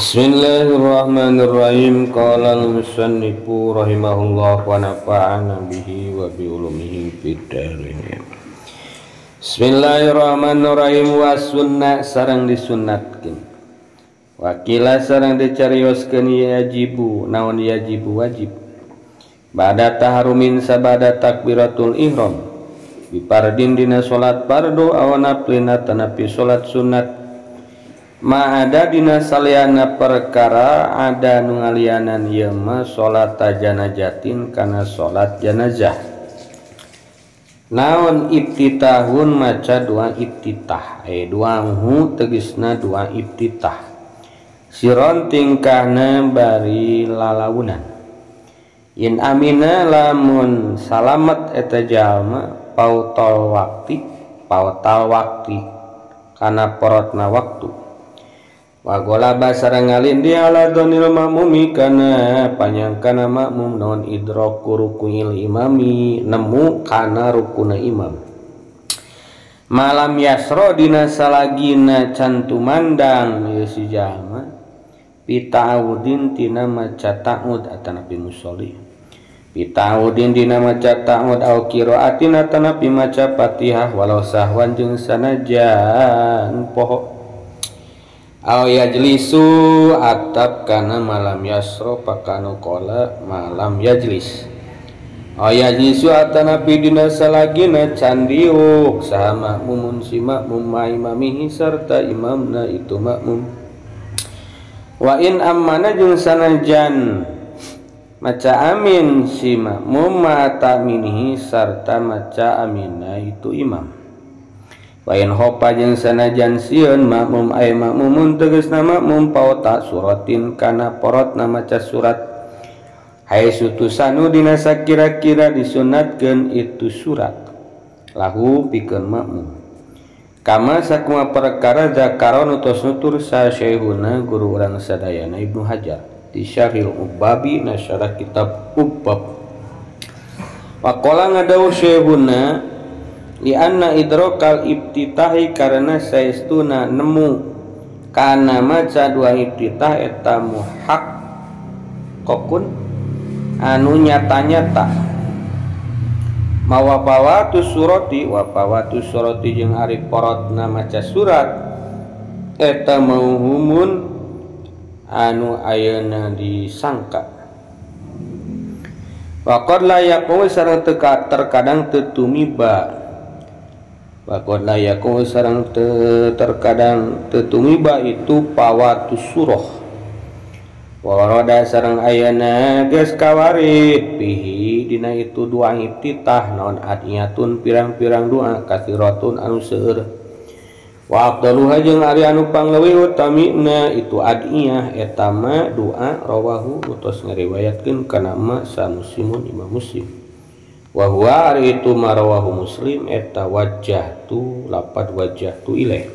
Bismillahirrahmanirrahim. Qala al-musannifu rahimahullah wa nafa'ana bihi wa bi ulumihi fid dharain. Bismillahirrahmanirrahim. Wa sunnah sareng disunatkeun. Wakila sareng dicarioskeun yajibu naon yajibu wajib. Ba'da taharumin sabada takbiratul ihram. Bi fardin dina salat fardu aw naflina tanapi salat sunat. Ma ada dina saliana perkara ada nu ngalianan ieu mah salat janazatin kana salat janazah. Naon iftitahun maca doa iftitah, doa hu tegasna doa iftitah. Siron tingkahna bari lalaunan. In amina lamun salamet eta jalma pautal wakti kana porotna waktu. Wa golaba sareng ngalindi ala donil makmumi kana panyangkana makmum non idraku rukunil imami nemu kana rukuna imam. Malam yasro dina salagina can tumandang ieu si jalma pita'udin tina maca ta'ud atanapi musolli. Pita'udin dina maca ta'ud au qiraatin atanapi maca Fatihah walau sahwan jeung sanajan poho. Aw yajlisu atap kana malam yasro pakanu qala malam yajlis. Aw yajlisu atanapi dina salagina candiuk saha makmumun si makmum ma imamihi sarta imamna itu makmum. Wa in amana jeung sanajan maca amin si makmum ma ta'minihi sarta maca amina itu imam. Wa in hopa jeung sanajan sieun makmum ay makmumun tegasna makmum paota suratin kana porotna maca surat. Haitsu tusanu dina sakira-kira disunatkeun itu surat lahu pikeun makmum. Kama sakumaha perkara zakara nu tos nutur sa syekhuna guru urang sadayana Ibnu Hajar di Syarhil Ubabi nasyarah kitab Ubab. Waqala ngadawuh syekhuna li anna idrokal iftitahi karena saestuna nemu kana maca dua iftitah eta muhaqqaqun anu nyata-nyata mawa pawatu surati wa pawatu surati jeung ari porotna maca surat eta mauhumun anu ayeuna disangka. Waqad la yaqul sareng terkadang teu tumiba. Waqad la yaqul sareng terkadang teu tumiba itu pawatu surah. Warada sareng ayana geus kawarit pihi dina itu doa iftitah naon adiyatun pirang-pirang doa katsiratun anu seueur. Wa afdaluha jeung ari anu pangleuwih utamina itu adiyah eta mah doa rawahu utos ngariwayatkeun kana ma sa Muslimun Imam Muslim. Wa huwa ari itu ma rawahu Muslim eta wajjahtu lapad wajjahtu ilaih.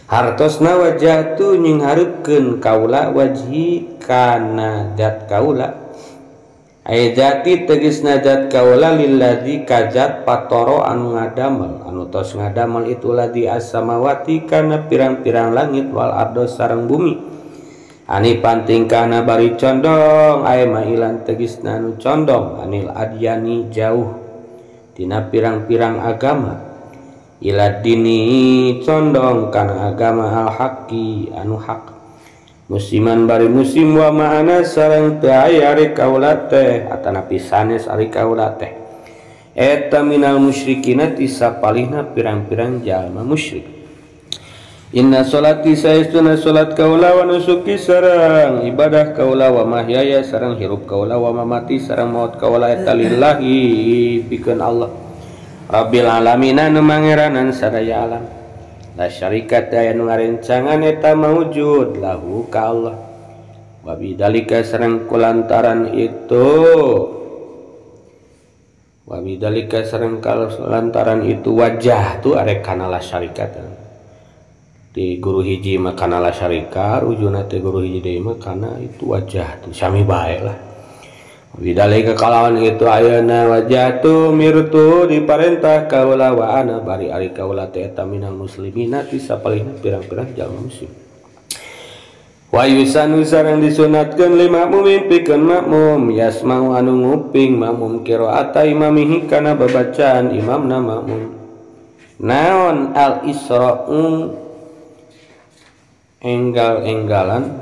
Hartosna wajjahtu nyinghareupkeun kaula wajhi kana zat kaula. Ay zati tegasna zat kaula lilladzi kazat patoro anu ngadamel anu tos ngadamel itu ladzi as-samawati kana pirang-pirang langit wal ardo sareng bumi. Ani pantingkahna bari condong ay mailan tegasna anu condong anil adyani jauh tina pirang-pirang agama ila dini condong kana agama al haqi anu hak musiman bari musim wa ma'ana sareng teu aya ari kaula teh atanapi sanes ari kaula teh eta minal musyrikina ti sapalihna pirang-pirang jalma musyrik. Inna sholati saestuna salat kaula wa nusuki sareng ibadah kaula wa mahyaya sareng hirup kaula wa mamati sareng maut kaula eta lillahi pikeun Allah Rabbil alamin anu mangeranan sadaya alam. La syarika aya nu ngarencangan eta maujud lahu ka Allah. Wa bidzalika sareng kulantaran itu wa bidzalika sareng kulantaran itu wajah tu arek kana la syarika. Di guru hiji mah kana la syarika, rujuna teh guru hiji deui mah kana itu wajah tu sami bae lah. Bidalika kalawan itu ayeuna wajah tu mirtu diparentah kaula wa ana bari ari kaula teh eta minal muslimina ti sapalihna pirang-pirang jalma muslim. Wa yusanu sareng disunatkeun li makmumin pikeun makmum yasma'u anu nguping makmum qira'ata imamihi kana babacaan imamna makmum. Naon al isra'u enggal-enggalan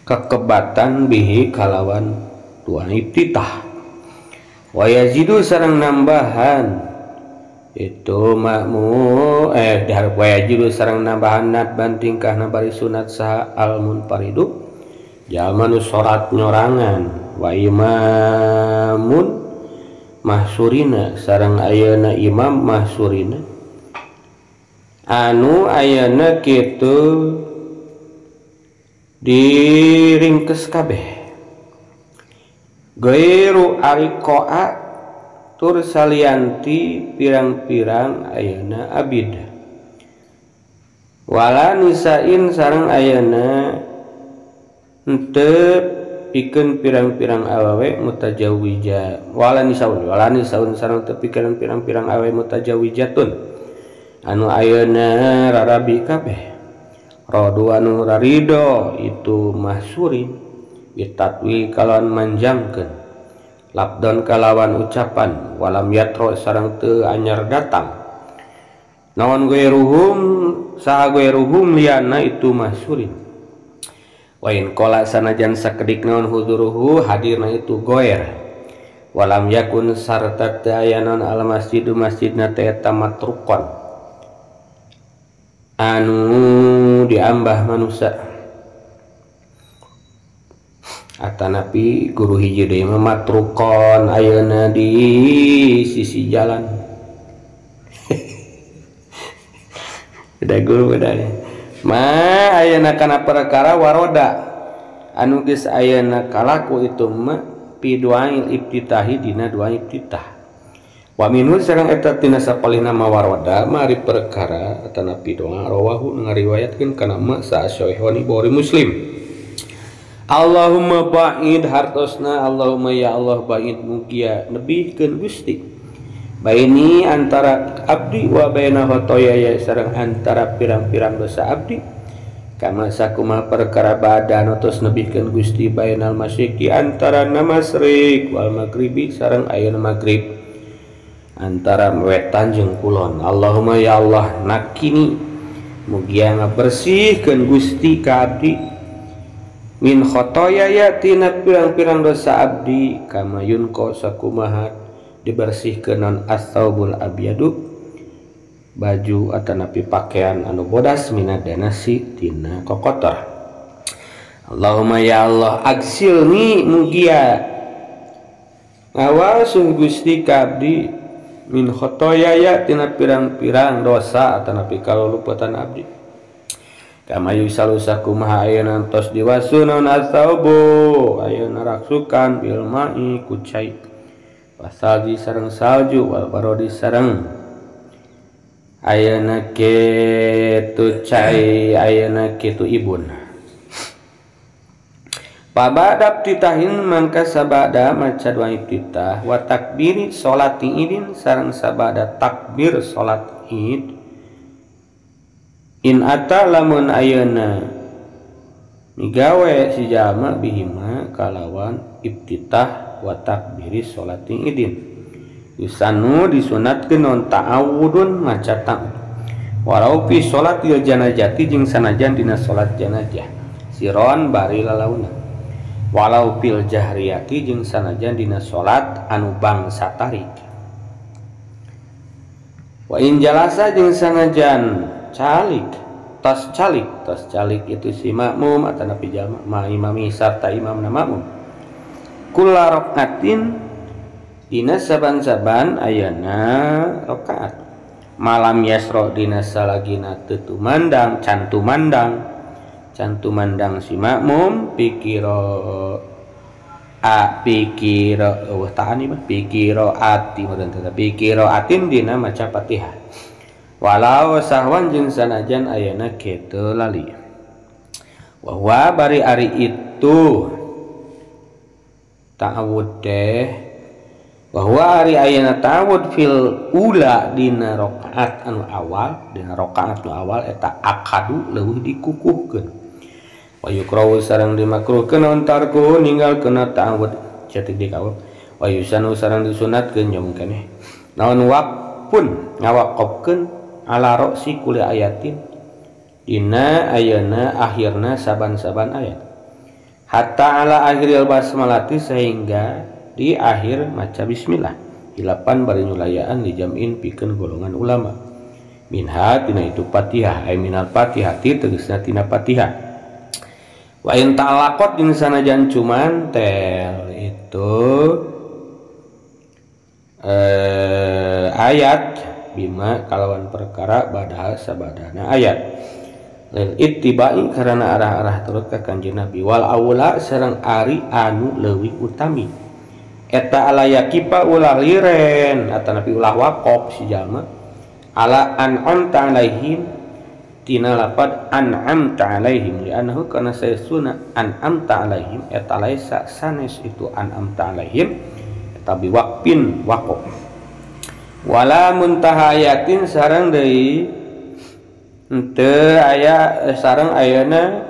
kekebatan bihi kalawan dua iftitah. Wa yazidu sareng nambahan itu makmum diharap wa yazidu sareng nambahan nadban tingkahna bari sunat saha al munfaridu jalma nu salat nyorangan wa imamun mahsurina sareng ayeuna imam mahsurina anu ayeuna kitu diringkes kabeh gairu ariqoa tur salianti pirang-pirang ayeuna abid wala nisain sareng ayeuna henteu pikeun pirang-pirang awewe mutajawija wala nisaun sareng teu pikeun pirang-pirang awewe mutajawijatun anu ayeuna rarabi kabeh rodu anu rarido itu mahsurin bitatwi kalawan manjangkeun labdon kalawan ucapan walam yatro sareng teu anyar datang naon gairuhum saha gairuhum liana itu mahsurin wa in qala sanajan sakedik naon huduruhu hadirna itu goer walam yakun sarta teu aya naon al masjidu masjidna teh eta matrukon anu diambah manusia atanapi guru hiji deui mah matrukon ayeuna di sisi jalan. Beda guru beda ma ayeuna kana perkara waroda anu geus ayeuna kalaku itu mah pi duail iftitahi dina dua iftitah wa minhu sareng eta tina sapalihna mawaroda mari perkara atanapi doa rawahu ngariwayatkeun kana ma sa Syaihoni Bukhari Muslim. Allahumma ba'id hartosna Allahumma ya Allah ba'id mugia nebihkeun Gusti baini antara abdi wa baina khotoyaya sareng antara pirang-pirang dosa abdi kama sakumaha perkara badan tos nebihkeun Gusti bainal masyriqi antara masyriq wal maghribi sareng ayeuna maghrib antara wetan jeung kulon. Allahumma ya Allah nakini mugia ngabersihkeun Gusti ka abdi min khotoyaya tina pirang-pirang dosa abdi kama yunko sakumaha dibersihkeun non as-saubul abyadu baju atanapi pakaian anu bodas minadanasi tina kokotor. Allahumma ya Allah agsilni mugia ngawasuh Gusti ka abdi min khotoyaya tina pirang-pirang dosa atanapi kaloluputan abdi kama yusalu sakumaha ayeuna tos diwasu naon as-saubu ayeuna raksukan bil ma'i ku cai wasalji sareng salju wal barodi sareng ayeuna kitu cai ayeuna kitu ibun. Pabada iftitahin mangka sabada maca dua iftitah wa takbiri salat idin sareng sabada takbir salat id in ata lamun ayeuna migawe si jalma bihima kalawan iftitah wa takbiri salat idin yusanu disunatkeun non ta'awudun maca ta'awud walau fi salatil janazati jeung sanajan dina salat janazah siron bari lalauna walau fil jahriyati jeung sanajan dina salat anu bangsa tarik wa in jalasa jeung sanajan calik tos calik itu si makmum atanapi jalma ma imami sarta imamna makmum kula rakatin dina saban-saban ayana rakaat malam yasro dina salagina teu tumandang cantumandang si makmum pikiro a pikiro eueuh tahan ieu pikiro ati meureun teh pikiro atin dina maca Fatihah walau sahwan jeung sanajan ayana kitu lali wa huwa bari ari itu ta'awud teh Bahwa ari ayeuna ta'awud fil ula dina rakaat anu awal, dina rakaat anu awal eta akadu leuwih dikukuhkeun. Wa yukrahu sareng dimakruhkeun naon tarku ninggalkeun ta'awud cetik dikawul. Wa yusanu sareng disunatkeun jom keneh. Naon waqfun ngawaqofkeun ala ra'si kulli ayatin dina ayeuna akhirna saban-saban ayat. Hatta ala akhiril basmalati sehingga di akhir maca bismillah hilapan bari nyulayaan dijam'in pikeun golongan ulama minha tina itu Fatihah ay minal Fatihati tegasna tina Fatihah wa in ta'alaqat din sanajan cuman tel itu ayat bima kalawan perkara badal sabadana ayat lil ittiba'i karena arah-arah turut ka Kanjeng Nabi wal aula sareng ari anu leuwih utami eta ala yakipa ulah liren atanapi ulah waqof si jalma ala an'amta alaihim tina lapad an'amta alaihim li'annahu kana sayasuna an'amta alaihim eta laisa sanes itu an'amta alaihim eta biwaqfin waqof wala muntahayatin sareng deui henteu aya sareng ayeuna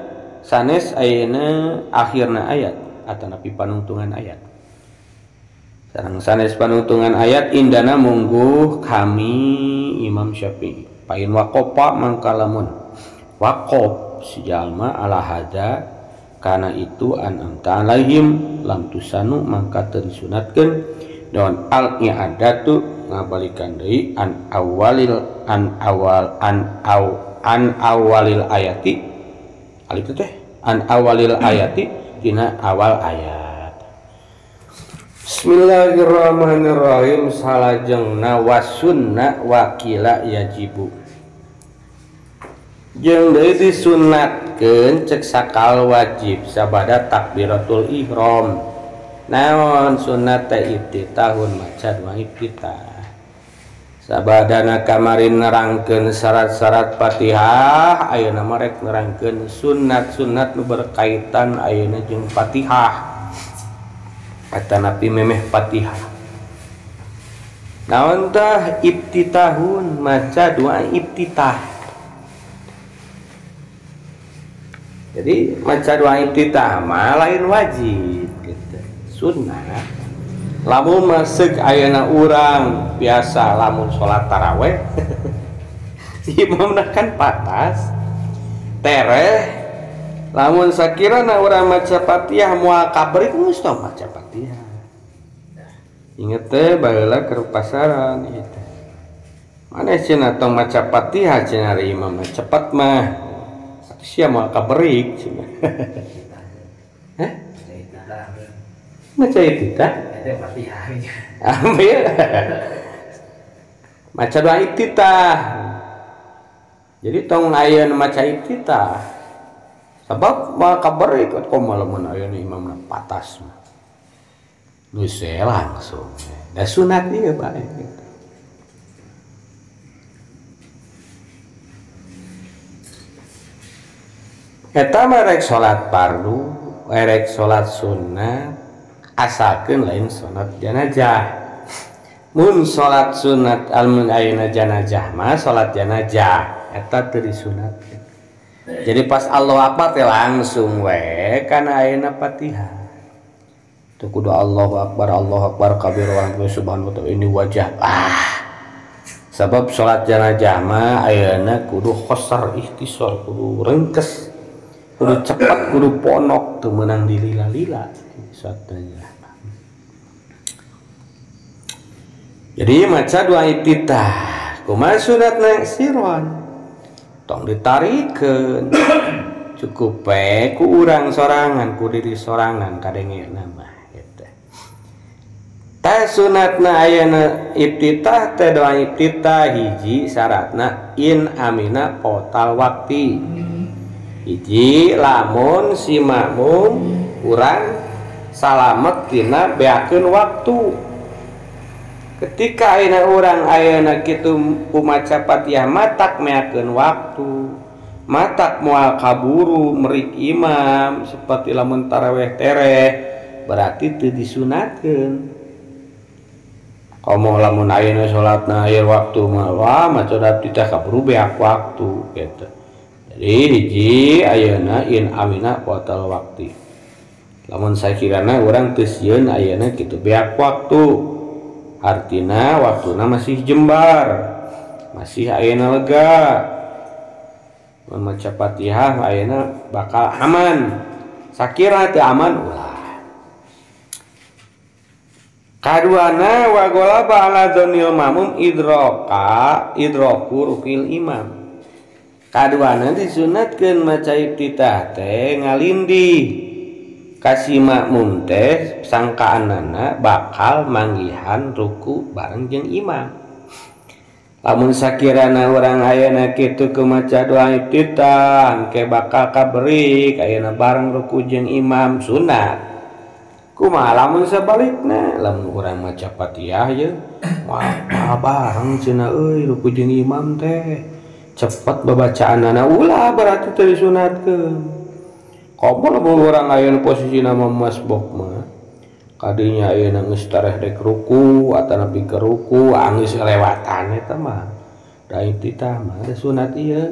sanes ayeuna akhirna ayat atanapi panungtungan ayat sareng sanes panungtungan ayat indana mungguh kami Imam Syafi'i pain waqofa mangka lamun waqof si jalma ala hada kana itu an'amta alaihim lam tusanu mangka teu disunatkeun daun al i'adatu ngabalikan deui an awalil an awal an aw an awalil ayati alif teh an awalil ayati dina awal ayat. Bismillahirrahmanirrahim salajengna wasunna wakila yajibu jeung deui disunatkeun cek sakal wajib sabada takbiratul ihram naon sunat teh iftitahun maca doa iftitah sabadana kamarin nerangkeun syarat-syarat Fatihah ayeuna mah rek nerangkeun sunat-sunat nu berkaitan ayeuna jeung Fatihah atanapi memeh Fatihah naon tah iftitahun maca doa iftitah. Jadi maca doa iftitah mah lain wajib gitu, sunnah. Lamun masuk ayeuna urang biasa lamun salat taraweh imamna kan patas tereh lamun sakirana urang maca Fatihah moal kaberik geus tong maca Fatihah. Inget teh baheula keur pasaran ieu teh. Maneh cenah tong maca Fatihah cenah ari imamna cepat mah. Atuh sia moal kaberik cenah. Hah? Maca iftitah? Eta Fatihah. Ambil. Maca doa iftitah. Jadi tong ayeuna maca iftitah. Sebab mah kaberik komo lamun ayeuna imamna patas mah. Geus langsung. Da sunat ieu bae gitu. Eta mah rek salat fardu, rek salat sunat, asalkeun lain salat janazah. Mun salat sunat almun ayeuna janazah mah salat janazah eta teu disunatkeun. Jadi pas Allahu Akbar teh langsung we kana ayeuna Fatihah. Teu kudu Allahu Akbar kabir wa subhanahu wa ta'ala ini wajah. Ah. Sebab salat janazah mah ayeuna kudu khosar ikhtisar, kudu rengkes, kudu cepat, kudu ponok, teu meunang dilila-lila salat janazah. Jadi maca doa iftitah kumaha sunatna siron. Tong ditarikeun cukup we ku urang sorangan ku diri sorangan kadengena mah eta teh sunatna ayeuna iftitah teh doa iftitah hiji syaratna in amina total wakti hiji lamun si makmum urang salamet tina beakeun waktu. Ketika ayeuna urang ayeuna kitu maca Fatihah matak meakeun waktu, matak moal kaburu merik imam seperti lamun taraweh tereh berarti teu disunatkeun. Komo lamun ayeuna salatna akhir waktu mah wah maca iftitah kaburu beak waktu gitu. Jadi hiji ayeuna in amina fatal waktu. Lamun sakirana urang teu sieun ayeuna kitu beak waktu. Artina waktuna masih jembar. Masih ayeuna lega. Mun maca Fatihah ayeuna bakal aman. Sakira teu aman ulah. Kaduana wa ghalaba ala dzannil mamum idroka idroku rukil imam. Kaduana disunatkeun maca iftitah teh ngalindih ka si makmum teh sangkaanana bakal manggihan ruku bareng jeung imam. Lamun sakirana urang ayeuna kitu kumaca doa iftitah engke bakal kaberik ayeuna bareng ruku jeung imam sunat. Kumaha lamun sabalikna lamun urang maca Fatihah ye wah bareng cenah euy ruku jeung imam teh cepet babacaanana ulah berarti teu disunatkeun. Komo lamun urang ayeuna posisina mah masbuk mah kadinya ayeuna geus tareh dek ruku atanapi ke ruku anggeus lewatan eta mah da iftitah mah da sunat ieu.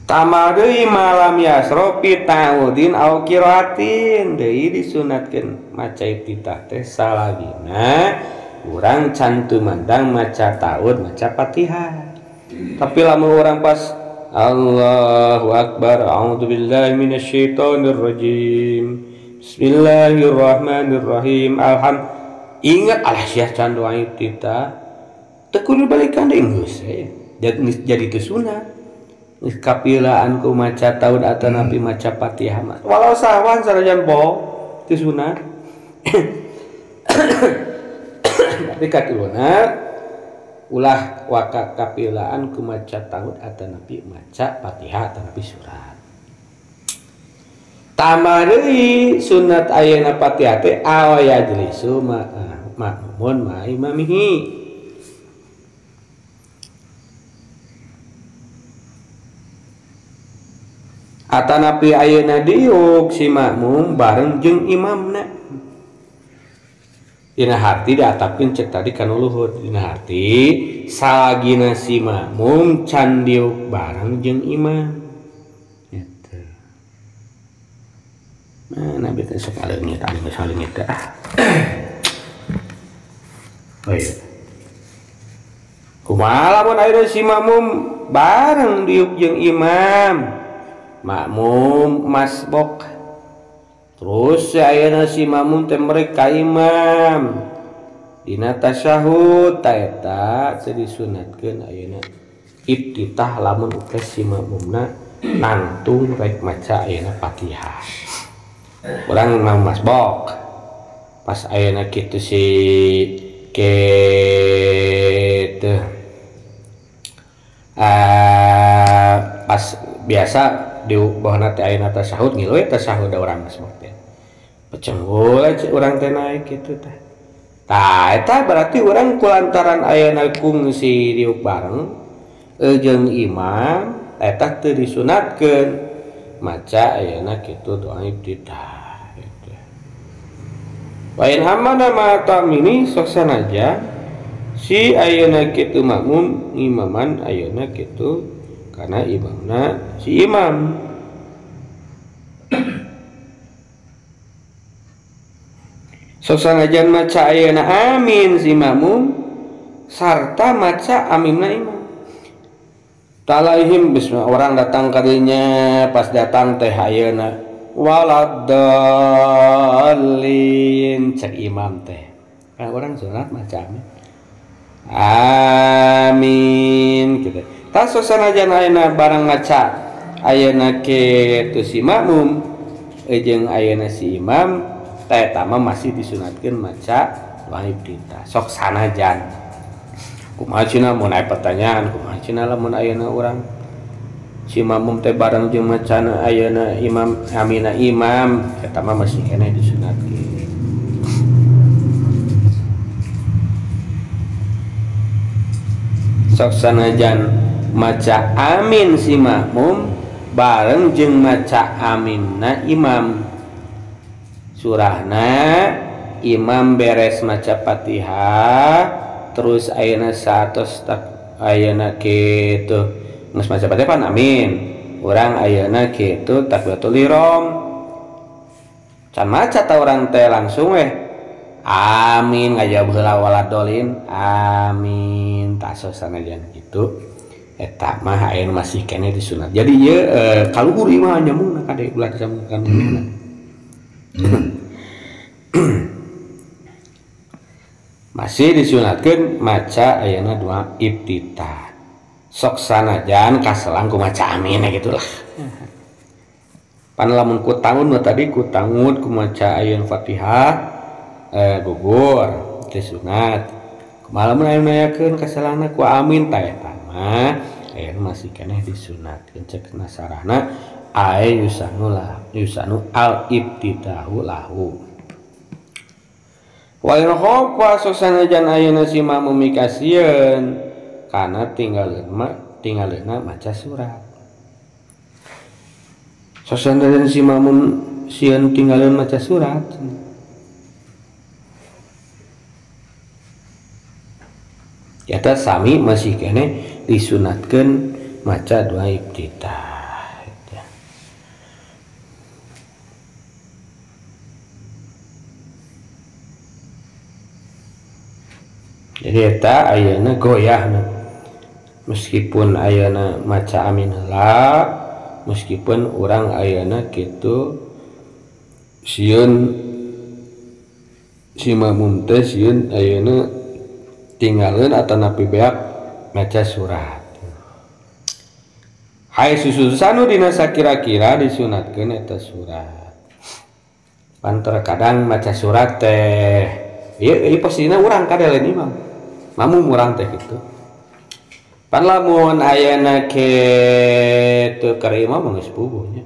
Tambah deui malam yasro fi ta'udin au qiraatin deui disunatkeun maca iftitah teh salagina urang can tumandang maca ta'ud maca Fatihah. Tapi lamun urang pas Allahu akbar a'udzubillahi minasyaitonir rajim bismillahirrahmanirrahim alham ingat alah sia can doa iftitah teu kudu balikan deui geus jadi teu sunat. Kapilaan ku maca taud atau nabi maca Fatihah mah walau sahwan sarajan bohong teu sunat. Tapi katiluna ulah waka kapilaan ku maca taud atau nabi maca Fatihah atau nabi surat. Tambah deui sunat ayeuna Fatihah teh aw yajlisu makmumun ma imamihi. Atanapi ayeuna diuk si makmum bareng jeung imamna. Dina harti diatapkeun cek tadi kanu luhur. Dina harti salagina si makmum can diuk bareng jeung imam. Eta. Nah, nabi teh sok aleungit anu geus aleungit teh. Oh iya. Kumaha lamun ayeuna si makmum bareng diuk jeung imam? Makmum masbok terus ayeuna si makmum teh merek ka imam dina tasyahud ta eta teu disunatkeun ayeuna iftitah lamun uke si makmumna nangtung rek maca ayeuna Fatihah. Urang imam masbok pas ayeuna kitu si kitu pas biasa di bawahna teh ayeuna tasyahud ngilu we tasyahud da urang masbuk teh pecenggul urang teh naik kitu teh. Tah eta berarti urang kulantaran ayeuna kungsi diuk bareng jeung imam eta teu disunatkeun maca ayeuna kitu doa iftitah gitu. Wa in amana ma tamini sok sanaja si ayeuna kitu makmum ngimaman ayeuna kitu karena imamna si imam. Sok sanajan maca ayeuna amin si makmum sarta maca aminna imam. Talaihim bismillah orang datang kadinya pas datang teh ayeuna waladdallin cek imam teh. Kan orang salat maca amin. Amin gitu. Tas sanajan ayeuna barang maca ayeuna kitu si makmum jeung ayeuna si imam teh eta mah masih disunatkeun maca doa iftitah sok sanajan. Kumaha cenah mun aya pertanyaan kumaha cenah lamun ayeuna urang si makmum teh bareng jeung macana ayeuna imam amina imam eta mah masih keneh disunatkeun. Sok sanajan maca amin si makmum bareng jeung maca aminna imam. Surahna imam beres maca Fatihah terus ayeuna satos tak ayeuna kitu geus maca Fatihah pan amin. Urang ayeuna kitu takbiratul ihram. Can maca ta urang teh langsung weh amin ngajawab heula waladolin amin tasos sanajan kitu. Eta mah aya masih keneh disunat. Jadi ieu kaluhur ieu mah nyambungna kade ulah disambungkan. Masih disunatkeun maca ayeuna doa iftitah. Sok sanajan kaselang ku maca amin gitulah. Pan lamun ku tangun nu tadi ku tangut ku maca ayeuna Fatihah gugur teu sunat. Kumaha lamun aya nayakeun kaselangna ku amin tah eta mah ayeuna masih keneh disunatkeun cek nasarahna ay yusanu lah yusanu al ibtidahu lahu. Wa in khafa sanajan ayeuna si makmum mikasieun kana tinggaleunna maca surat. Sanajan si makmum sieun tinggaleun maca surat. Eta sami masih keneh disunatkeun maca doa iftitah. Jadi eta ayeuna goyahna. Meskipun ayeuna maca amin heula, meskipun urang ayeuna kitu sieun si makmum teh sieun ayeuna tinggalin atau napi beak maca surat. Hai sususanu dina sakira-kira disunatkeun eta surat. Pan terkadang maca surat teh ieu ieu posisina urang kade lain imam. Makmum urang teh kitu. Pan lamun ayeuna kitu keur imam mah geus puguh nya.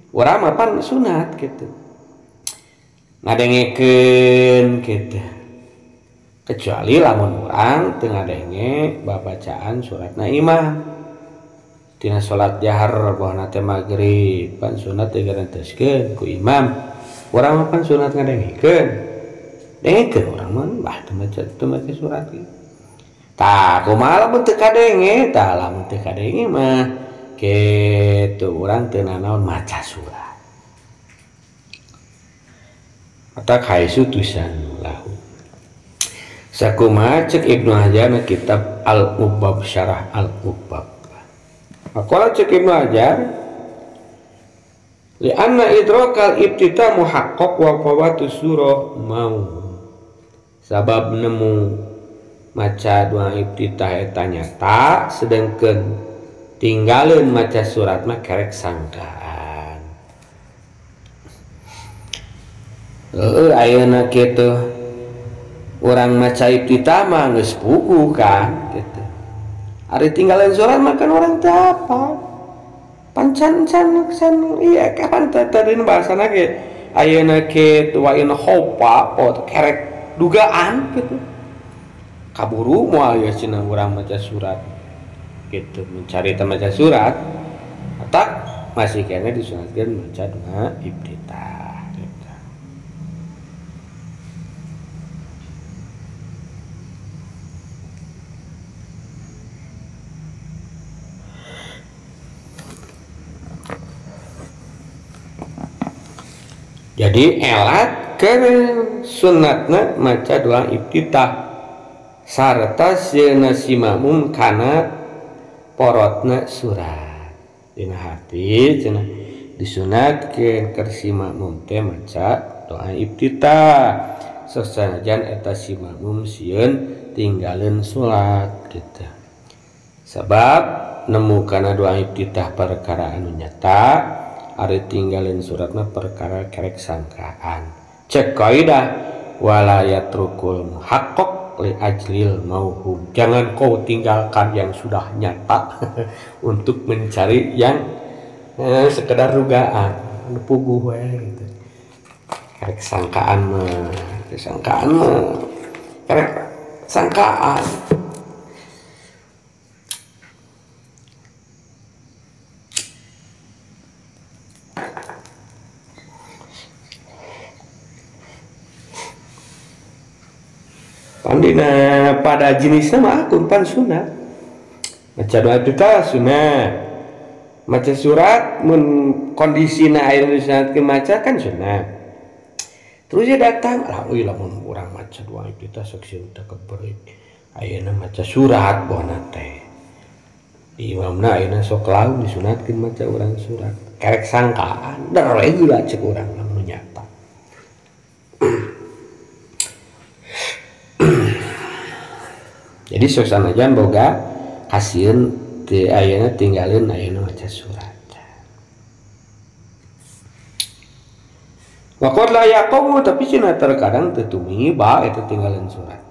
Urang mah pan sunat kitu. Ngadengekeun kitu. Kecuali lamun urang teu ngadenge babacaan suratna imam. Tina salat jahar bohna teh magrib pan sunat teu garanteskeun ku imam. Urang mah pan sunat ngadengekeun. Dengekeun urang mah bah teu maca surat ieu. Tah kumaha lamun teu kadenge? Tah lamun teu kadenge mah kitu urang teu nanaon maca surat. Mata kaisu tusan lahu. Sakumaha cek Ibnu Hajar kitab Al-Ubbab Syarah Al-Ubbab. Maqala cek Ibnu Hajar li anna idrakal ibtita muhaqqaq wa fawatu surah mau. Sabab nemu maca doa ibtitah eta nyata sedangkeun tinggaleun maca surat mah kerek sangkaan. Heueuh ayeuna kitu urang maca ibtitah mah geus puguh kan gitu. Ari tinggalin surat mah kan urang teu apa. Pancan can can iya kapan tadi bahasana ge ayeuna kitu wa in khofa pot kerek dugaan gitu. Kaburu moal ya cenah urang maca surat gitu mencari teh maca surat atak masih keneh disunatkeun maca doa ibtitah. Jadi elat ke sunatna maca doa iftitah sarta sieuna si makmum kana porotna surat. Dina hati cenah disunatkeun keur si makmum teh maca doa iftitah sasanajan eta si makmum sieun tinggaleun salat kitu. Sabab nemu kana doa iftitah perkara anu nyata, ari tinggalin suratna perkara kerek sangkaan. Cek kaidah wala yatrukul muhaqqaq li ajlil mauhum. Jangan kau tinggalkan yang sudah nyata untuk mencari yang sekedar dugaan, puguh we gitu. Kerek sangkaan mah, sangkaan mah, kerek sangkaan. Pandina pada jenisna mah akur pan sunat. Maca doa iftitah sunat. Maca surat mun kondisina aya nu disunatkeun maca kan sunat. Terus dia datang, lah euy lamun urang maca doa iftitah sok sieun teu keberik. Ayeuna maca surat bohna teh. Di imamna ayeuna sok laun disunatkeun maca urang surat. Kerek sangkaan, deregula cek urang lamun nyata. Jadi sok sanajan boga kasieun teu ayeuna tinggalin ayeuna maca surat. Wa qad la yaqumu tapi cenah terkadang teu tumiba eta tinggalin surat.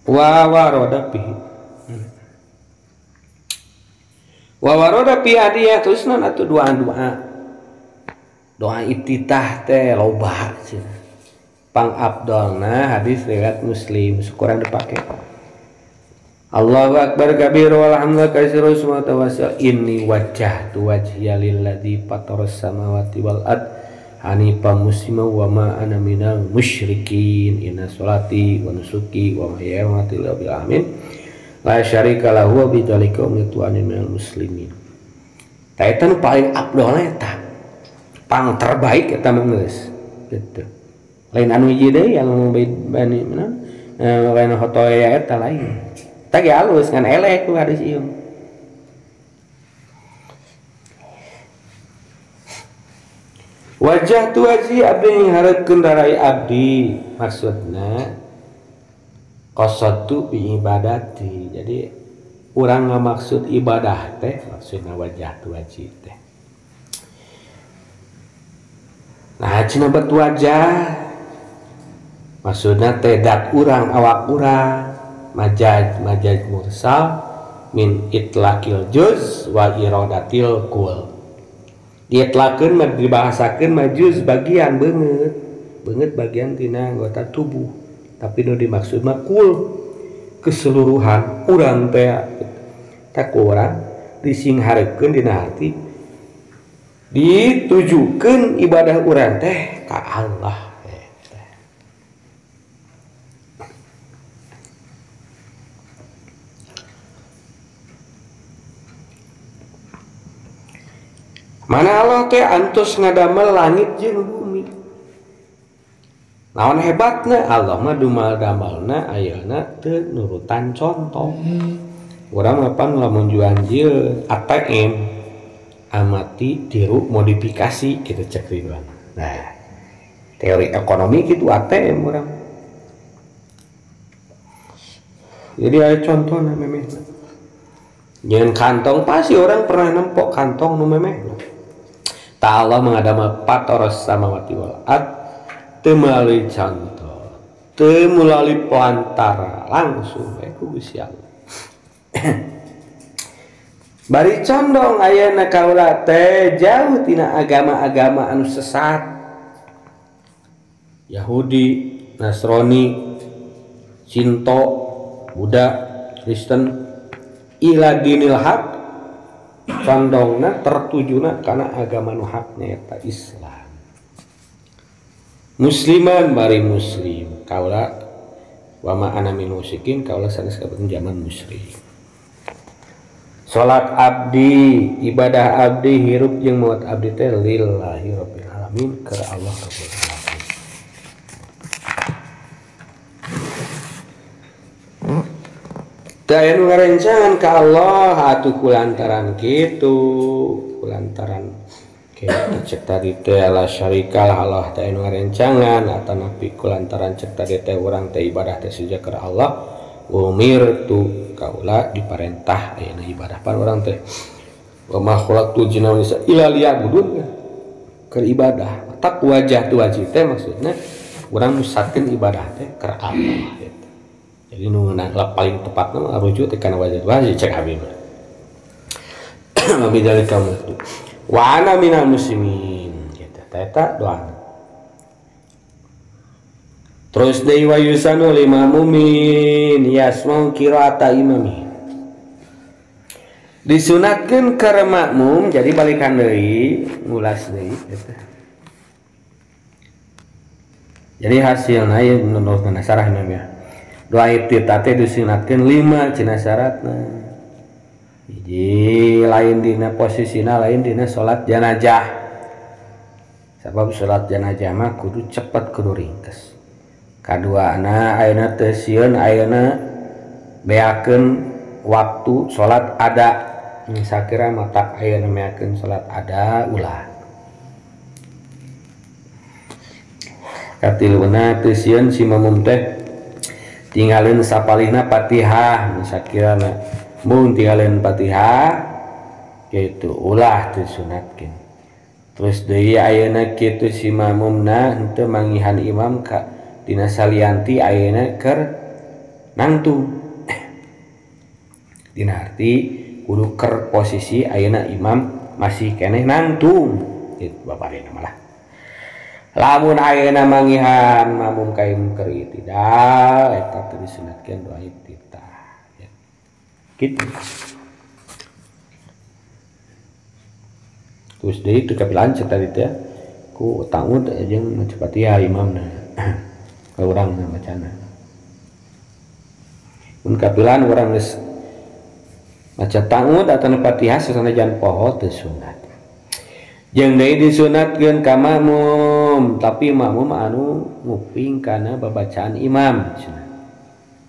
Wa waroda pihi wa waroda pihi hadiah terus non atuh doa-doa doa iftitah teh loba cenah pang abdolna hadis riwayat Muslim syukuran dipake. Allahu akbar kabir walhamdulillah katsiran summa tawassul inni wajjahtu wajhiya lilladzi fataras samawati wal ard hanifan muslima wa ma ana minal musyrikin inna sholati wa nusuki wa mahyaya wa mamati lillahi rabbil alamin la syarika lahu wa bidzalika umirtu an minal muslimin. Ta eta nu paling afdolna eta pang terbaik eta mah geus gitu. Lain anu hiji deui anu bani mana lain hotoya eta lain. Eta ge alus ngan eleh ku hadis ieu. Wajah tu wajhi abdi ngharepkeun darai abdi maksudna qasadtu bi ibadati. Jadi urang ngamaksud ibadah teh maksudna wajah tu wajhi teh. Nah cenah bet wajah maksudna teh dat urang awak urang majaz majaz mursal min itlaqil juz wa iradatil kul. Dietlakeun mah dibahasakeun mah juz bagian beungeut beungeut bagian tina anggota tubuh tapi nu dimaksud mah kul keseluruhan urang teh tak urang disinghareukeun dina hati ditujukeun ibadah urang teh ka Allah. Mana Allah teh antos ngadamel langit jeung bumi. Naon hebatna Allah mah dumal-damalna ayeuna teu nurutan contoh. Urang mah pan lamun juanjieun ATM amati tiru modifikasi kitu cek Ridwan. Nah, teori ekonomi kitu ATM urang. Jadi aya contohna memeh. Jeung kantong pasti orang pernah nempok kantong nu memeh. Ta Allah mengadamel patoros samawati wal ard teu melalui contoh, teu melalui pelantara, langsung we ku Gusti Allah. Bari condong ayeuna kaula teh jauh tina agama-agama anu sesat. Yahudi, Nasrani, Shinto, Buddha, Kristen, ila dinil haq condongna tertujuna karena agama nu haknya eta Islam. Musliman bari muslim kaula wa ma ana min musyrikin kaula sanes kabeun zaman musyrik. Salat abdi, ibadah abdi, hirup jeung maot abdi teh lillahi rabbil alamin keur Allah rabbil alamin. Teu aya nu ngarencangan ka Allah atuh kulantaran kitu, kulantaran kitu cek tadi teh la syarikalah Allah teh anu ngarencangan atanapi kulantaran cek tadi teh urang teh ibadah teh seja keur Allah umirtu kaula diparentah ayeuna ibadah pan urang teh wa ma khalaqtul jinna wal insa illa liya'budun keur ibadah. Tak wajah tu wajib teh maksudna urang musatkeun ibadah teh keur Allah gitu. Jadi nu paling tepatna mah rujuk teh kana wajib wajib cek abi mah. Wa bidzalika wa ana minal muslimin gitu. Eta doa. Terus deui wa yusanu lima mumin yasmau qira'ata imami. Disunatkeun ka makmum, jadi balikan deui ngulas deui eta. Jadi hasilna ieu menurut sarah ya. Doa iftitah teh disunatkeun 5 cenah syaratna. Hiji lain dina posisina lain dina salat janazah. Sabab salat janazah mah kudu cepet kudu ringkes. Kaduana ayeuna teu sieun ayeuna beakeun waktu salat ada. Sakira matak ayeuna meakeun salat ada ulah. Katiluna teu sieun si mamum teh tinggalin sapalihna Fatihah, sakirana mung tinggalin Fatihah kitu ulah teu sunatkeun. Terus deui ayeuna kitu si mamumna henteu mangihan imam ka dina salianti ayeuna keur nangtung. Dina arti kudu keur posisi ayeuna imam masih keneh nangtung kitu baparina malah. Lamun ayeuna mangihan mamum ka imam keur itidal eta teu disunatkeun doa iftitah. Gitu. Terus deui teu kapilan cek tadi teh ku taud jeung maca Fatihah imamna. Ka urang macana. Mun kapilan urang geus maca taud atawa Fatihah sasanajan poho teu sunat. Jeung deui disunatkeun ka makmum, tapi makmum anu nguping kana babacaan imam cenah.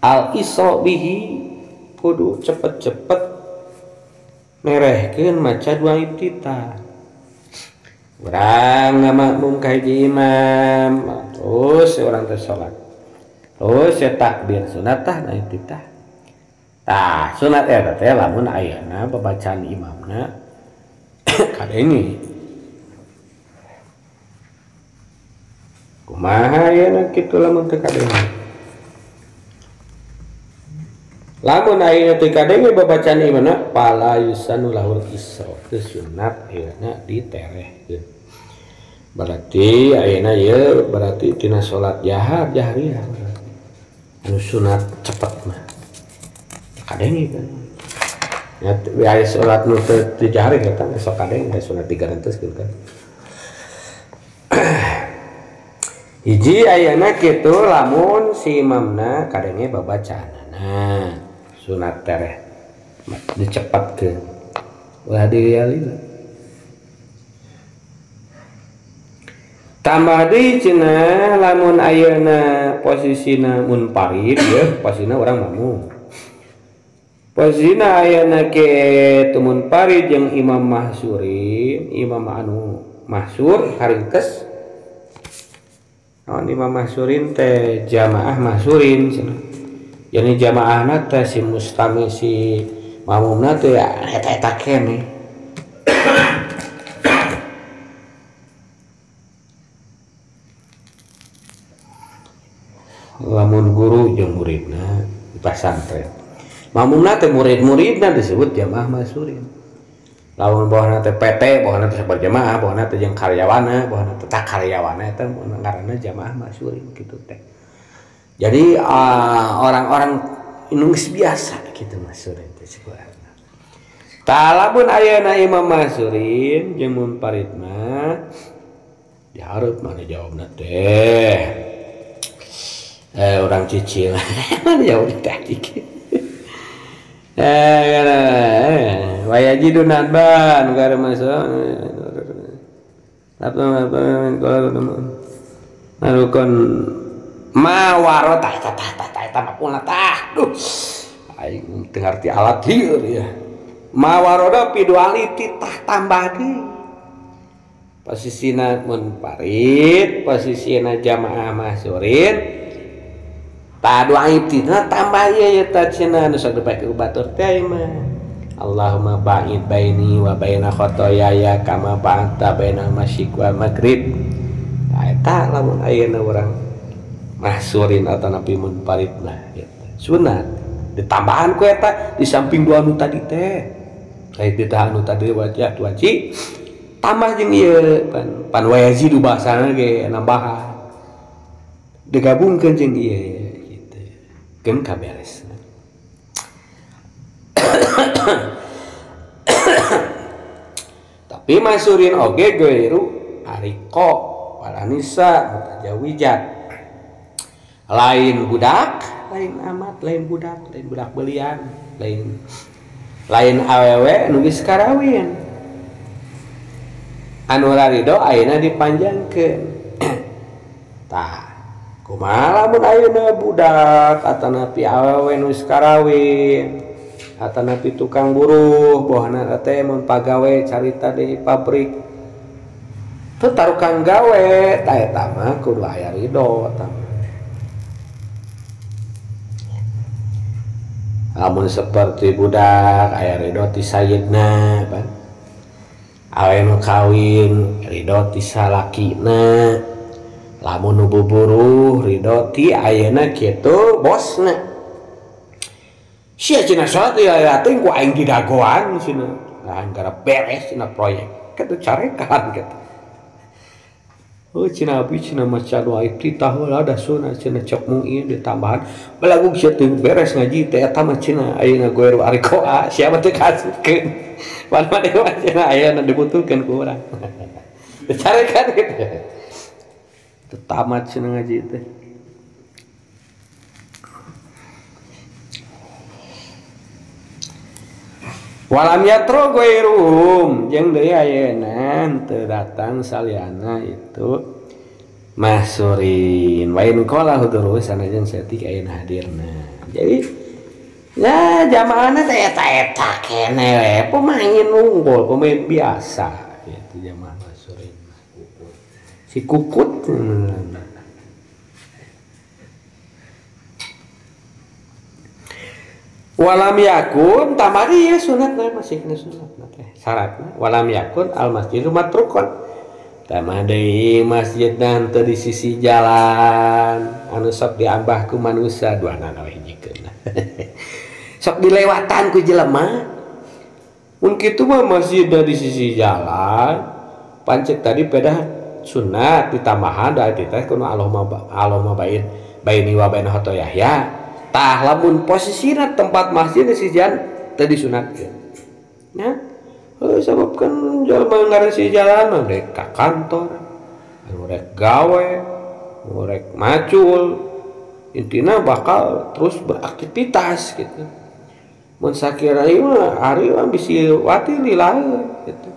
Al isra bihi kudu cepet-cepet merehkeun maca doa iftitah. Urang ngamakmum ka hiji imam, terus urang teh salat. Terus ya takbir sunat tah na iftitah. Tah sunat eta teh lamun ayeuna babacaan imamna kadenge. Kumaha ayeuna kitu lamun teu kadenge? Lamun ayeuna teu kadenge babacaan imamna fala yusanu lahul isra, teu sunat ayeuna diterehkeun. Berarti ayeuna ieu berarti tina salat jahar jahriyah anu sunat cepet mah kadenge kan. Nya aya salat nu teu jahar eta sok kadenge sunat digarenteskeun kan. Hiji ayeuna kitu lamun si imamna kadenge babacaanana sunat tereh dicepatkeun ulah dilialina. Tambah deui cenah lamun ayeuna posisina munfarid ye posisina urang makmum. Posisina ayeuna kitu munfarid jeung imam mahsurin, imam anu mahsur haringkes. Naon imam mahsurin teh jamaah mahsurin cenah. Jadi jamaahna teh si mustami si makmumna teh eta-eta keneh. Lamun guru jeung muridna di pasantren. Makmumna teh murid-muridna disebut jamaah mahsurin. Lamun bawahna teh PT, bawahna teh berjamaah, bawahna teh jeung karyawana, bawahna teh tak karyawana eta ngaranna jamaah mahsurin kitu teh. Jadi orang-orang nu geus biasa kitu mahsurin teh sebenarna. Tah lamun ayeuna imam mahsurin jeung munfarid mah dihareup mana jawabna teh. Orang cicil mana jawab teh dikit. Wayajidu nadban gara masuk narukon mawaro tah tah tah tah eta mah pulna tah duh aing teu ngarti alat lieur ya mawaroda fi dualiti tah tambah deui posisina munfarid posisina jamaah mahsurin tah doa iftitah tambah ieu eta cenah nu sok dipake ku batur teh mah Allahumma ba'id baini wa baina khotoyaya kama ba'adta bainal masyriq wal maghrib. Tah eta lamun ayeuna urang mahsurin atau napi munfarid mah gitu. Sunat ditambahan ku eta di samping dua anu tadi teh. Ai titah anu tadi wajah wajib tambah jeung ieu pan wayazidu bahasana ge nambahan. Digabungkeun jeung ieu gitu. Keun kaberes. Tapi masurin oge gairu ariko walanisa mutajawijat. Lain budak, lain amat, lain budak belian, lain awewe nu geus karawin. Anu rarido ayeuna dipanjangkeun. Tah, kumaha lamun ayeuna budak atanapi awewe nu geus karawin atanapi tukang buruh bohana teh mun pagawe carita di pabrik teu tarukang gawe tah eta mah kudu aya ridho tah. Lamun seperti budak aya ridho ti sayyidna pan awe nu kawin ridho ti salakina, lamun nu buburuh ridho ti ayeuna kitu bosna. Sia cenah salat ya teh ku aing didagoan cenah. Nah gara beres cenah proyek. Kitu carekan kitu. Oh cenah abi cenah maca doa iftitah heula da sunah cenah cok muin ditambahan. Balagu sia teu beres ngaji teh eta mah cenah ayeuna goeru arikoa sia mah teu kasupkeun. Pan mah cenah ayeuna dibutuhkeun ku urang. Carekan kitu. Teu tamat cenah ngaji teh. Walam yatro goiruhum jeung deui ayeuna teu datang saliana itu mahsurin wa in qala huduru sanajan saeutik ayeuna hadirna. Jadi ya jamaahna teh eta-eta keneh we pemain unggul pemain biasa gitu jamaah mahsurin si kukut. Walam yakun tamari ya sunatna masih kena sunatna teh syaratna walam yakun al masjidu matrukon tambah deui masjidna teu di sisi jalan anu sok diambah ku manusia duanana we hijikeun sok dilewatan ku jelema mun kitu mah masjidna di sisi jalan pancet tadi pedah sunat ditambahan da teh kuno Allahumma bain baini wa baina khotoyah. Tah lamun posisina tempat masjid di sisi jalan teu disunatkeun. Nya. Heuh sabab kan jelema ngaran si jalan mah rek ka kantor, anu rek gawe, anu rek macul. Intina bakal terus beraktivitas gitu. Mun sakira ieu mah ari mah bisi wati lilaeun gitu.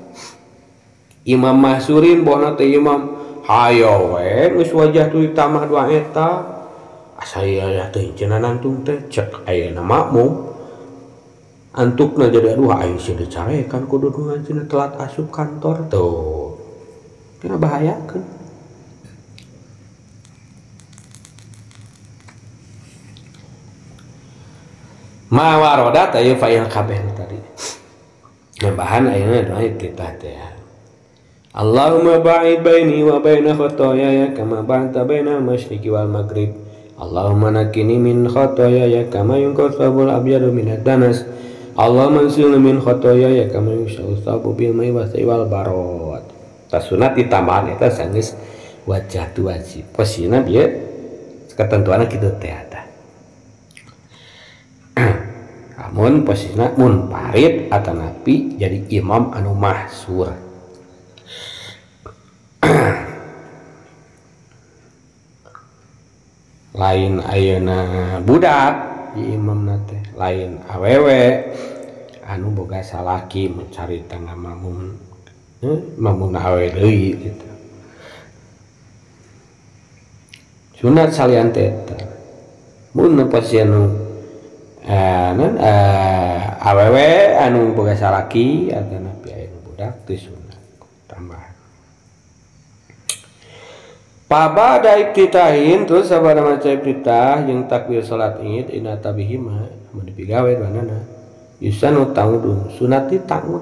Imam Mahsurin bohna teh imam hayo we geus wajah tu ditambah dua eta. Asa ieu teh cenah nantung teh cek ayeuna makmum antukna jadi aduh aing sih dicarekan kudu cenah telat asup kantor tuh kena bahayakeun. Ma warodat aya fa'il kabeh tadi nambahan ayeuna doa iftitah teh. Allahumma ba'id baini wa baina khotoyaya kama ba'adta bainal masyriqi wal maghrib. Allahumma nakini min khotoyaya kama yunqal thawbul abyadu minad danas. Allahumma ansilni min khotoyaya kama yunqal thawbu bil ma'i wal barad. Tas sunat ditambahan eta sanggeus wajah tu wajib. Posisina bieu ketentuanna kitu teh eta. Amun posisina mun parit atanapi jadi imam anu mahsur. Lain ayeuna budak di imamna teh lain awewe anu boga salaki mencari tangga makmum makmum awewe deui gitu. Sunat salian teh eta mun posisi anu awewe anu boga salaki atanapi aya budak teh sunat tambah. Pabada iftitahin terus sabada maca iftitah jeung takbir salat Id ina tabihima mun dipigawe duanana yusanu tangudun sunat ditangud.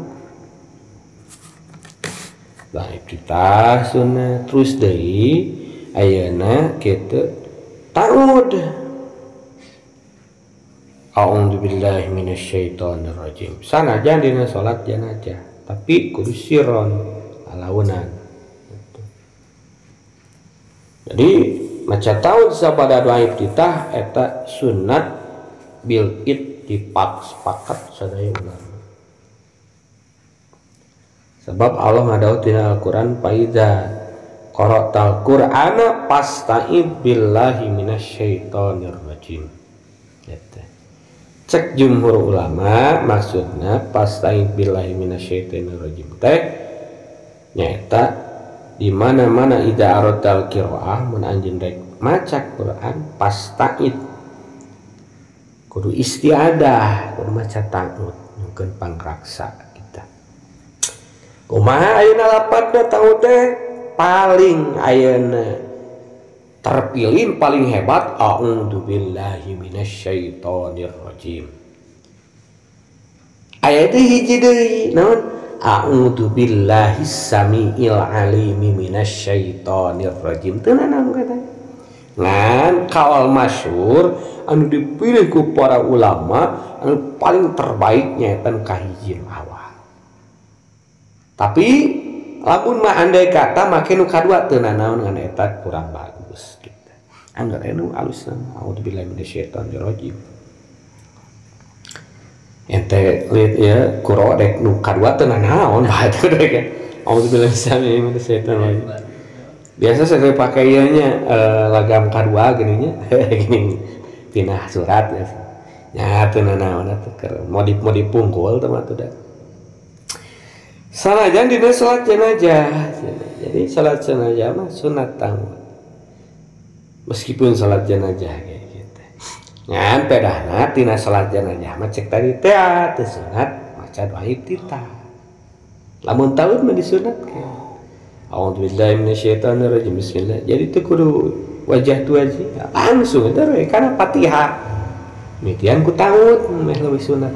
Lah iftitah sunat terus deui ayeuna kitu tangud. A'udzubillahi minasyaitonirrajim. Sanajan dina salat jenazah, tapi kudu sirron alaunan. Jadi maca taud sapada doa iftitah eta sunat bil ittifaq, sepakat sadaya ulama. Sebab Allah ngadawuh dina Al-Qur'an faiza qara'tal Qur'ana fasta'id billahi minasyaitonir rajim. Eta. Cek jumhur ulama maksudna fasta'id billahi minasyaitonir rajim teh nyaeta di mana-mana ida aradal qiraah mun anjeun rek maca Quran fasta'id kudu istiadah, kudu maca ta'ud nyungkeun pangraksa kita. Kumaha ayeuna lapatna ta'ud teh paling ayeuna terpilih paling hebat a'udzubillahi minasyaitonir rajim. Aya teh hiji deui naon? A'udzu billahi samiil alimi minasyaitonir rajim. Teu nanaon kata. Ngan kaul masyhur anu dipilih ku para ulama anu paling terbaiknya eta kahiji awal. Tapi lamun mah andai kata make nu kadua teu nanaon ngan eta kurang bagus gitu. Anggar anu alusna a'udzubillahi minasyaitonir rajim. Ente lihat ya kuro dek nu kadua teu nanaon bae dek. A'udzubillahi minasyaitonir rajim. Biasa saya pakai ieu nya lagam kadua gini nya. Gini pindah surat biasa. Nya teu nanaon atuh keur modif-modif pungkul teh mah atuh da. Sanajan dina salat jenazah. Jadi salat jenazah mah sunat tangguh. Meskipun salat jenazah kayak gitu. Ngan pedahna tina salat jenazah mah cek tadi teh teu sunat maca doa iftitah. Lamun taun mah disunatkeun. A'udzubillahi minasyaitonir rajim. Bismillah. Jadi teu kudu wajah tu aja langsung eta we kana Fatihah. Mitian ku taun meh leuwih sunat.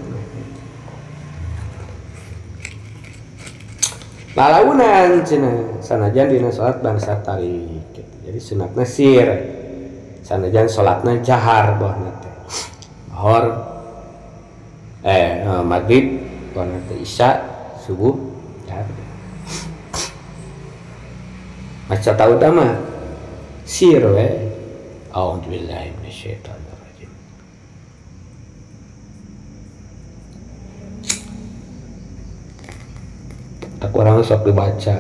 Lalaunan cenah sanajan dina salat bangsa tarik gitu. Jadi sunatna sir. Sanajan salatna jahar bahna teh. Bahor maghrib bahna teh isya subuh jahar. Maca taud mah sir we. A'udzubillahi minasyaitonir rajim. Tak orang sok dibaca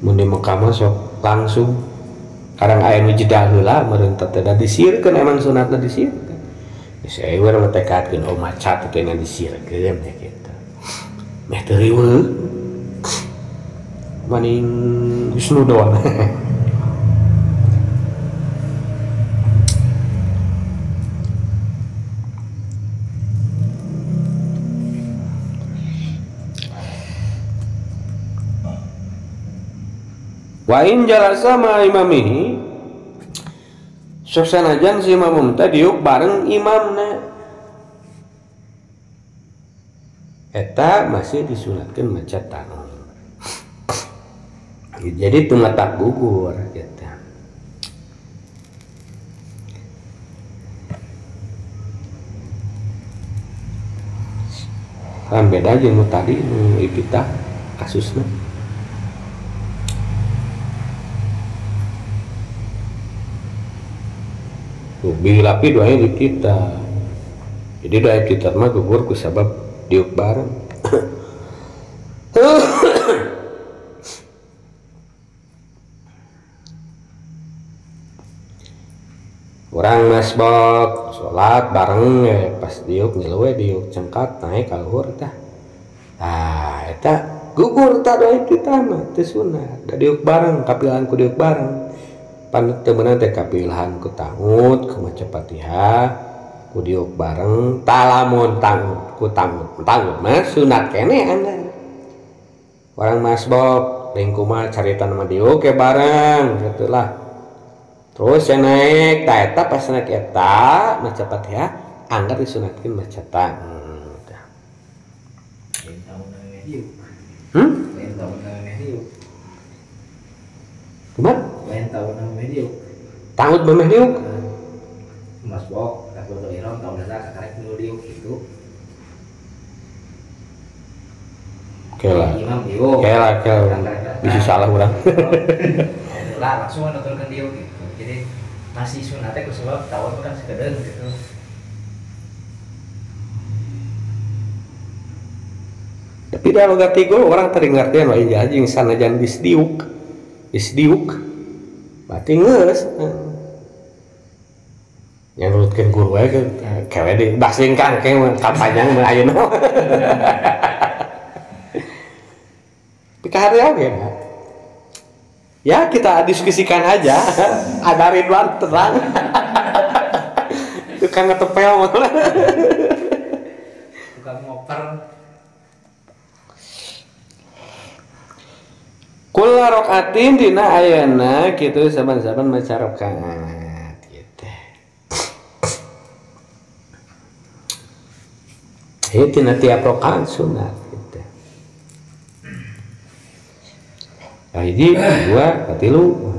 mun di Mekah mah sok langsung kadang aya nu jeda heula meureun teh da disirkeun emang sunatna disirkeun. Geus eueuh mah tekadkeun oh maca teh ngan disirkeun teh kitu. Meh teu riweuh maning husnudon. Wa in jalasa ma imamihi sok sanajan si imam teh diuk bareng imamna eta masih disunatkeun maca ta'ud. Jadi tumatak gugur gitu. Kan beda jeung nu tadi nu iftitah kasusna. Bilapi doanya di kita. Jadi doa kita mah gugur ku sabab diuk bareng. Orang masbok salat bareng ya, pas diuk ngilu we diuk cengkat naik ka luhur tah. Ah eta gugur tah doa kita mah teu sunat. Da diuk bareng kapilahan ku diuk bareng. Pan teu meunang teh kapilahan ku tangut ku maca Fatihah ku diuk bareng talamun tangut ku tangut tangut mah sunat keneh anda. Orang masbok deung kumaha carita mah diuk ke bareng gitulah. Terus yang naik ta eta pas naik eta maca Fatihah anggar disunatkeun maca tangut. Kumaha? Tangut memeh diuk. Masbok takbiratul ihram tahun gitu. Oke lah. Oke lah, bisa salah urang. Lah langsung nuturkeun dieu gitu. Jadi masih sunat teh ku sebab tawon kan sakedeung gitu. Tapi da logat tigo orang teu ngartian wae anjing sanajan geus diuk. Geus diuk. Berarti geus. Yang nurutkeun guru wae kewe deui basing kang keng kapanjang mah ayeuna. Pikahari oge. Ya kita diskusikan aja. Ada Ridwan terang. Tukang ngetepel malah. Tukang ngoper. Kula rokaatin dina ayana kitu saban-saban maca rakaat gitu. Ieu tina tiap rakaat sunat gitu. Hiji, dua, tilu.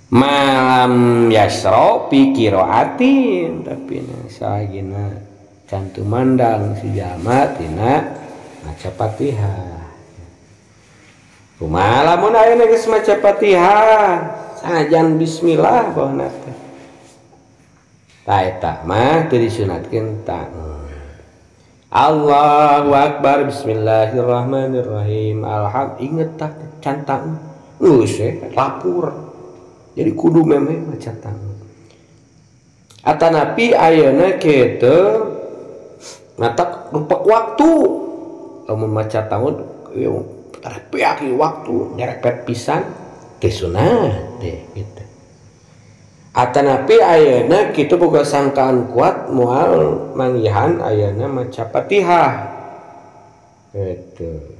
Malam yasro fi qiraatin tapi salagina can tumandang si jalma tina maca Fatihah. Kumaha lamun ayeuna geus maca Fatihah sanajan bismillah bawana teh. Tah eta mah teu disunatkeun tah. Allahu akbar bismillahirrahmanirrahim. Alham inget tah can tang. Geus lapur. Jadi kudu memeh maca tang. Atanapi ayeuna kitu matak rupak waktu. Lamun maca taun ieu terpeak waktu nyerepet pisan teh sunat teh gitu. Atanapi ayeuna kitu boga sangkaan kuat moal manggihan ayeuna maca Fatihah. Gitu.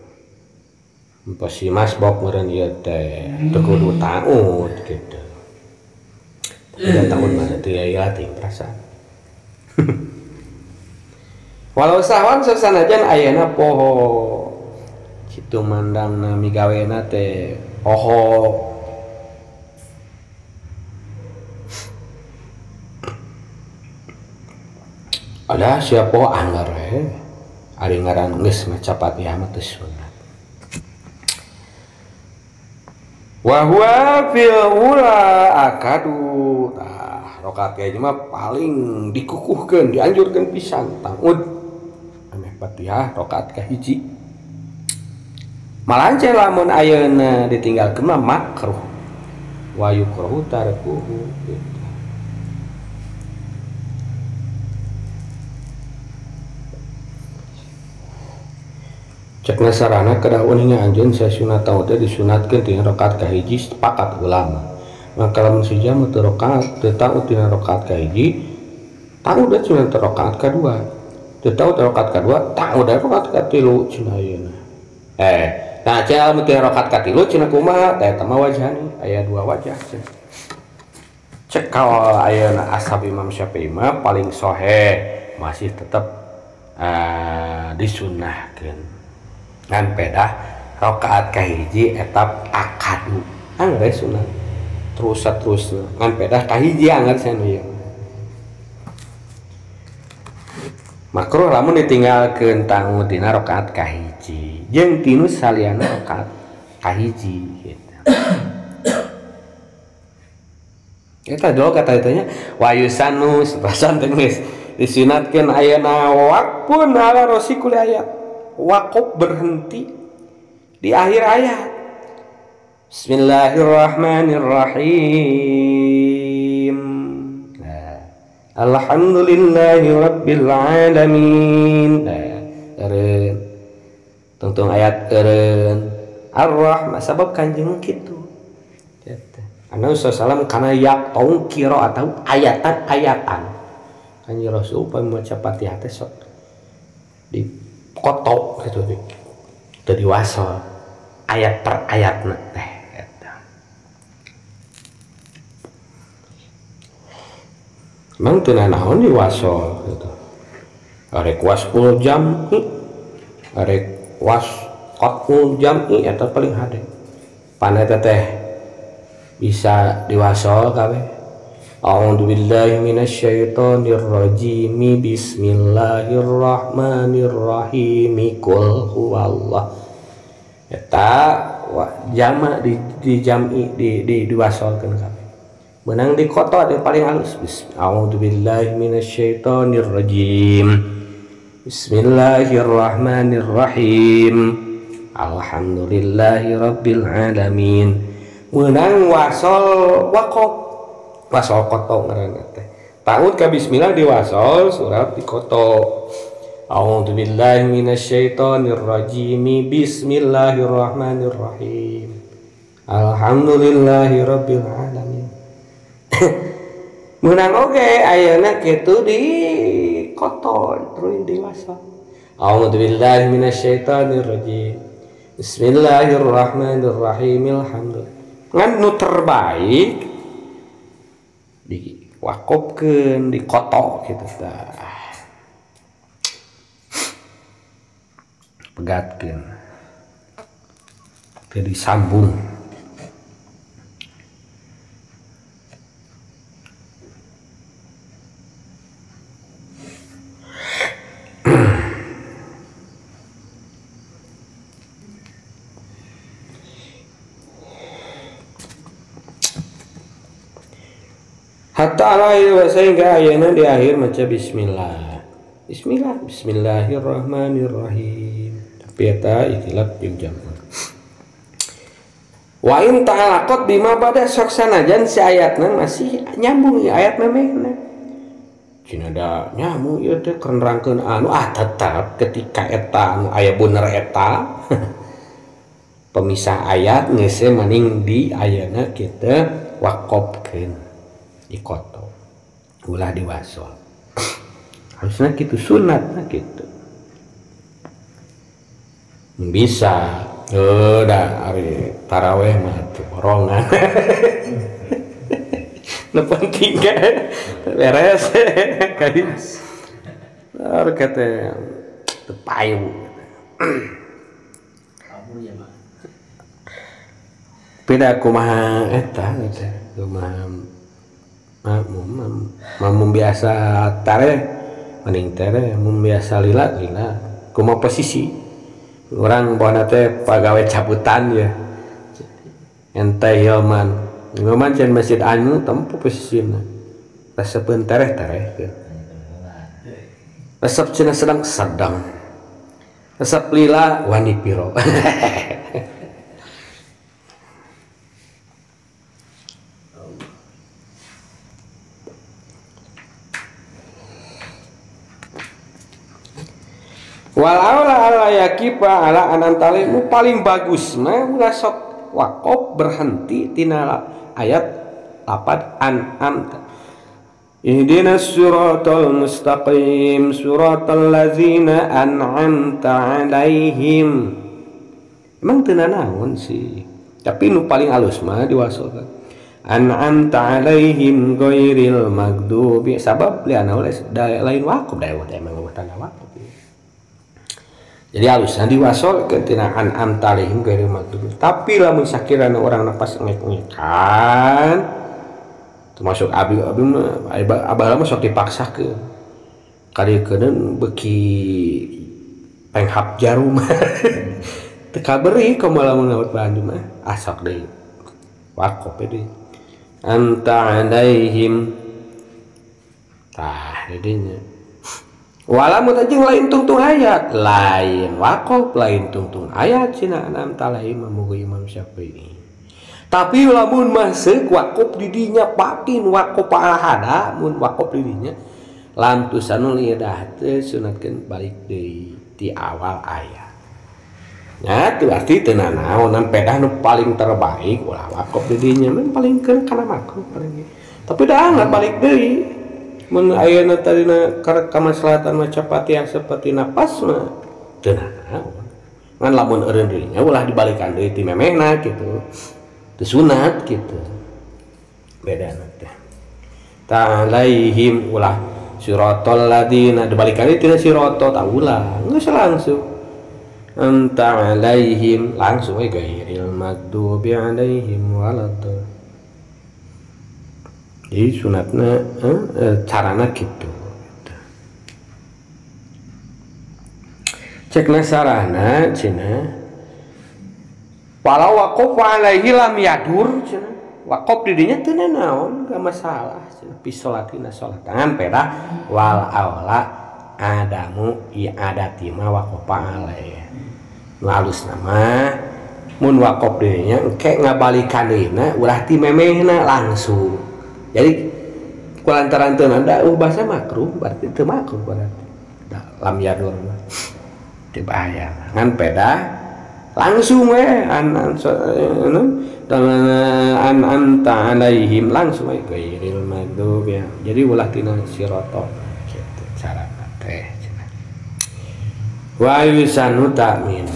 Pasti mas bok meureun ieu teh teu kudu taut gitu. Tapi taun mah teu aya teuing perasaan. Walau sahwan sasanajan ayeuna poho. Kitu mandangna migawena teh poho. Ada siapa anggar we ari ngaran geus maca Fatihah mah teu sunat. Wa huwa fil ula akadu. Tah rakaat ka mah paling dikukuhkeun dianjurkeun pisan tangud ameh Fatihah rakaat ka hiji. Malahan ceh lamun ayeuna ditinggalkeun mah makruh. Wa yukrahu tarkuhu gitu. Cek nasarana kedah uninga anjeun sasunat teh disunatkeun tina rakaat kahiji sepakat ulama. Maka lamun sejam teu rakaat teu tahu tina rakaat kahiji, tahu da cenah teu rakaat kadua. Teu tahu teu rakaat kadua, tahu da rakaat katilu cenah ayeuna. Nah cenah lamun tina rakaat katilu cenah kumaha? Tah eta mah wajhani, aya dua wajah cenah. Cek kaol ayeuna ashab Imam Syafi'i mah paling soheh masih tetep disunahkeun. Ngan pedah rakaat kahiji etap akadu anggar sunat terus terus ngan pedah kahiji anggar cenah ieu makruh lamun ditinggalkeun tanggung tina rakaat kahiji jeung tinu saliyana rakaat kahiji gitu. Eta dulu kata itanya wa yusanu sabasan teh geus disunatkeun ayeuna waqfun ala rasikul ayat. Waqaf berhenti di akhir ayat. Bismillahirrahmanirrahim. Nah, alhamdulillahi rabbil alamin. Nah, eureun. Tungtung ayat eureun. Ar-Rahman sabab kanjeng kitu. Eta. Anu sallam kana yaqtau qira atau ayatan-ayatan. Kanjeng Rasul upami maca Fatihah teh sok di kotok gitu teu diwasal ayat per ayatna teh eta. Emang teu nanaon diwasal gitu. Arek waskul jam'i, arek was qatul jam'i eta paling hade. Pan eta teh bisa diwasal kabeh. A'udzu billahi minasyaitonir rajim. Bismillahirrahmanirrahim. Qul huwallah. Eta jama di jam'i di diwasolkeun kabeh. Menang di kota yang paling halus. A'udzu billahi minasyaitonir rajim. Bismillahirrahmanirrahim. Alhamdulillahi rabbil alamin. Menang wasol waqaf. Wasol koto ngaranna teh. Taud ka bismillah diwasol surat di koto. A'udzu billahi minasyaitonir rajim. Bismillahirrahmanirrahim. Alhamdulillahi rabbil alamin. Menang oge ayeuna kitu di koto terus diwasol. A'udzu billahi minasyaitonir rajim. Bismillahirrahmanirrahim. Alhamdulillah. Ngan nu terbaik diwakopkeun di koto gitu tah. Pegatkeun. Teu disambung. Hatta ala sehingga ayana di akhir maca bismillah. Bismillah, bismillahirrahmanirrahim. Tapi eta ikhtilaf jeung jamaah. Wa in ta'alaqat bima bada sok sanajan si ayatna masih nyambung ya ayat memehna. Cina da nyambung ieu teh keur nerangkeun anu tetap ketika eta anu aya bener eta pemisah ayat geus maning di ayana kita waqofkeun. Di koto ulah diwasol harusnya gitu sunatnya gitu bisa udah ari taraweh mah tuh borongan nu penting kan beres guys kata teu payu beda kumaha eta kumaha makmum biasa tare mending tere mum biasa lila lila kumaha posisi orang bawa teh pagawe cabutan ya ente hilman hilman can masjid anu tempo posisina resepeun tereh tereh resep cenah sedang sedang resep lila wani piro. Walau ala yakifa ala anantale nu paling bagus mah ulah sok waqaf berhenti tina ayat 8 an'am. Ihdinas siratal mustaqim siratal ladzina an'amta alaihim. Emang teu nanaon sih, tapi nu paling halus mah diwasolkeun an'amta alaihim ghairil maghdubi sabab liana lain waqaf da emang tanda waqaf. Jadi halusnya diwasol ke tina an'amta alaihim ghairil maghdubi. Tapi lamun sakirana orang napas ngek-ngekan termasuk abi abi mah abah mah sok dipaksakeun. Kadiekeun beuki penghap jarum. Teu kaberi kumaha lamun laut baju mah asok deui. Waqaf deui. Anta alaihim. Tah didinya. Walamun jeung lain tungtung ayat, lain waqaf, lain tungtung ayat cenah anam talahi mamugu Imam Syafi'i. Tapi lamun masuk waqaf di dinya pakin waqaf alahada mun waqaf di dinya lantusanul idah teh sunatkeun balik deui di awal ayat. Nya teu arti teu nanaonan pedah nu paling terbaik ulah waqaf di dinya mun paling keun kana makruh paling. Tapi dah nggak balik deui. Mun ayeuna tadina kamaslahatan maca Fatihah seperti napas mah teu nanaon. Ngan lamun eureun deui nya ulah dibalikan deui ti memehna kitu. Teu sunat kitu. Bedana teh. Ta'alaihim ulah siratal ladzina dibalikan deui tina siratal tah ulah. Geus langsung. Anta alaihim langsung we ghairil maghdubi alaihim waladdallin. Jadi sunatna carana kitu. Cekna sarana cenah walau waqaf alaihi lam yadur cenah. Waqaf di dinya teu naon, gak masalah cenah fi sholatina sholat tangan peda wal aula adamu i'adati ma waqafa alaihi. Nu alusna mah mun waqaf di dinya engke ngabalikan deuna ulah ti memehna langsung. Jadi kulantaran teu nanda bahasa makruh berarti teu makruh berarti. Da lam yadur mah teu bahaya. Ngan peda langsung we an anta alaihim langsung we ghairil maghdubi. Jadi ulah tina sirata kitu carana teh cenah. Wa yusanu ta'minu.